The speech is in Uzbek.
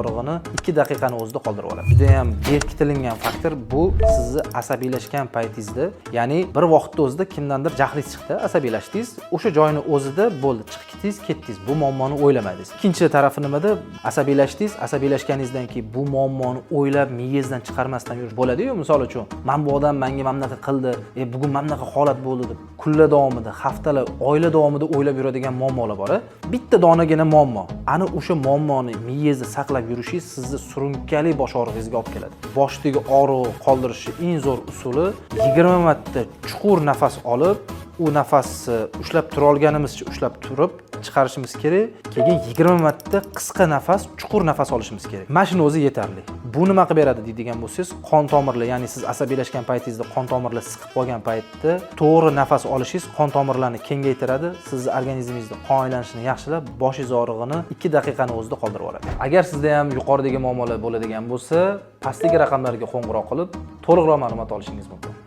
og'rig'ini 2 daqiqani o'zida qoldirib oladi. Juda ham berkitilingan faktor bu sizni asabiylashgan paytingizda, ya'ni bir vaqtda o'zida kimdandir jahlingiz chiqdi, asabiylashdingiz, o'sha joyni o'zida bo'ldi, chiqib ketdingiz, ketdingiz, bu muammoni o'ylamadingiz. Ikkinchi tarafi nimada? Asabiylashdingiz, asabiylashganingizdan keyin bu muammoni o'ylab, miyangizdan chiqarmasdan yurish bo'ladi-yu. Misol uchun, "Man bu odam menga mana bunaqa qildi, bugun mana bunaqa holat bo'ldi" deb kunlar davomida, haftalar, oylar davomida o'ylab yuradigan muammolar bor. A? Bitta donagina muammo. Ana o'sha muammoni miyangizda saqlab yurishingiz sizni surunkali bosh og'rig'ingizga olib keladi. Boshdagi og'riqni qoldirishni eng zo'r usuli 20 marta chuqur nafas olib, u nafasni ushlab tura olganimizcha ushlab turib chiqarishimiz kerak. Keyin 20 marta qisqa nafas, chuqur nafas olishimiz kerak. Mana shuni o'zi yetarli. Bu nima qilib beradi deydigan bo'lsangiz, qon tomirlar, ya'ni siz asabiylashgan paytingizda qon tomirlar siqib qolgan paytda to'g'ri nafas olishingiz qon tomirlarni kengaytiradi, sizni organizmingizda qon aylanishini yaxshilab, boshingiz og'rig'ini 2 daqiqani o'zida qoldirib yuboradi. Agar sizda ham yuqoridagi muammolar bo'ladigan bo'lsa, pastdagi raqamlarga qo'ng'iroq qilib, to'liqroq ma'lumot olishingiz mumkin.